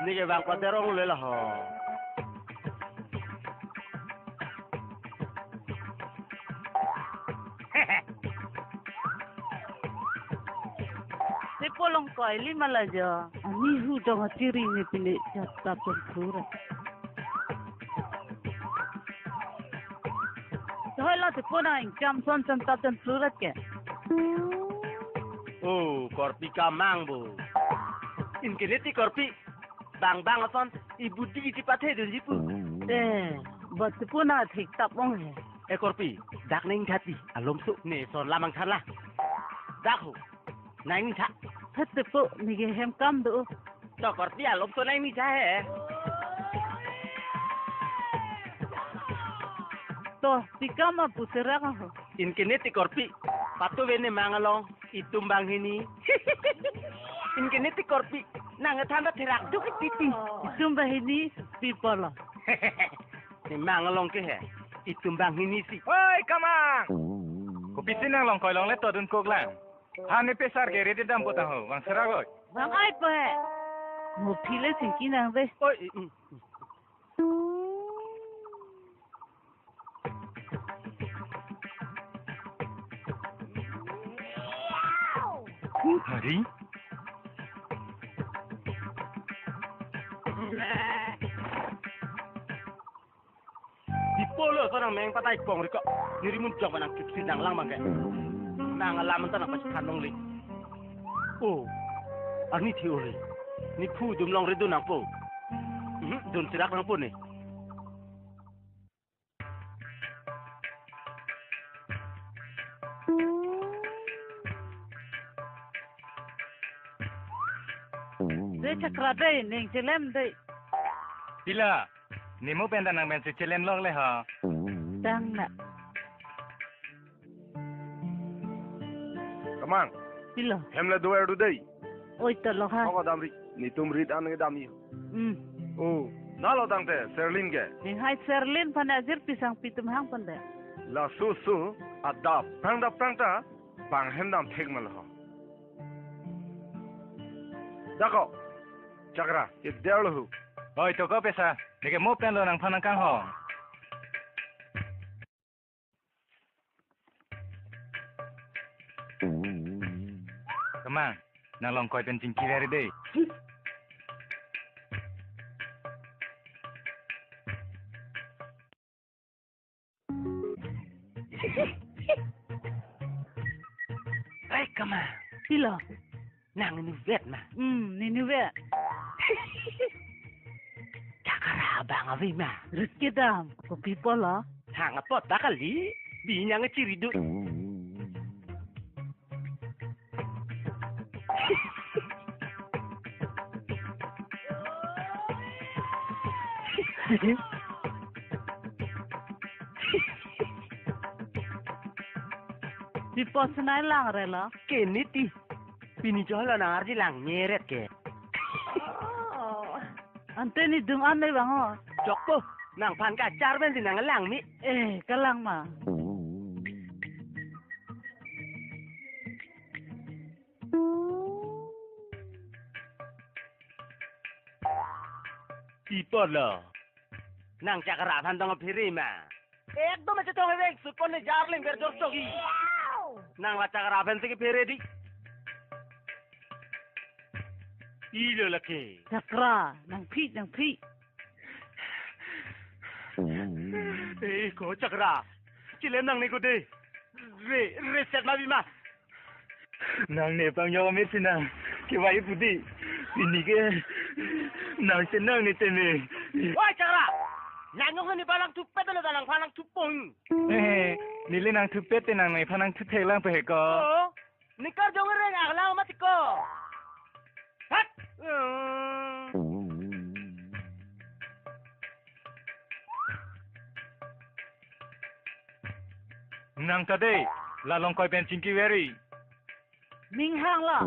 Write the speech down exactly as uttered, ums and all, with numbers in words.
Neke bang paderong le laho. Tepo along koili ma la jo. Ani hu dong atiri ni pini chap tap pen pura. Sohoi lo tepo na ingkam son cham tap pen pura ke. Oh, korpi kamang bo. Inke neti korpi. Bang bang ason, ibudi iti pathe dunji pu. Eh, bat pu na thik tap ong he. Eh korpi, dak neng thati, alom su. Ne son lamang than la. Dak ho. Nang ni tha. Thate pu, neke hem kam do. To korpi alom su nang ni tha he. To, tikam apu serak ho. Inke neti korpi. Patu vene mang along. Itum banghini. Inke neti korpi. Nang than ta therak duk titi. Itum banghini pi pulo. Ne mang along ke he. Itum banghini si. Oi, kamang. Kopi si nang longkoi longle to dun kok lang. Ha ne pesar ke ready dam pota ho. Bang serak loi. Bang ai pe. Mo phile singki nang be. Oi, mm. Hari? Di polo so nang meng patai pong riko. Niri mun jong nang kipsi nang lang bangke. Nang alam ta nang pas khan long li. Oh. Ani thi uli. Ne phu dum longri dun nangpo. Mhm, dun serak nangpo ne. Dei chakra dei, ning chelem dei. Pila, ne mo pen ta nang pen si chelem lok le ha. Tang na. Kamang. Pilo. Hem le do er do dei. Oi to lo ha. Koko damri. Netum rit an ke dam yo. Hmm. Oh, na lo tangte Serlin ke. Ning hai Serlin aphan ajir pisang pitum hang pon de. Laso so adap prang dap prang ta bang hem dam thek ma lo ho. Dako. Chakra, ke der lo hu. Oi to ko pesa. Neke mo pen lo nangphan nangkanghong. Kamang, nang longkoi pen chingki veri dei. Hei, kamang. Pilo. Nang ne vet ma? Hmm, ne ne vet. Chakra bang ave ma? Rit kedam, kopi pulo? Hang apot ta kali, bi nang chiri dut. Di pos nai lang re lo. Ke niti. Pini cholo nang arji lang nyeret ke. Oh. Ante ne dum an le bang ho. Chokpo, nangphan kachar pen si nang lang mi. Eh, kalang ma. Pi pulo. Nang Chakra aphan tong phere ma. Ekdom achetong hevek, sut pon ne jar ling ber jor so. Nang la Chakra aphan si kephere dei. Ilo lake. Chakra, nangphi, nangphi. Eh, ko Chakra. Chilem nang ne ko dei. Re, reset ma bi ma. Nang ne pang jok me si nang. Kevai pu dei. Pini ke. Nang si nang ne teme. Oi Chakra. Nang jok ne balang thupet na balang phalang thupong. Eh, neli nang thupet te nang ne phalang thuthek lang pe ko. Oh. Nikar jong reng aklang mati ko. Hat. Nang ta dei, la longkoi pen chingki veri. Ning hang lo.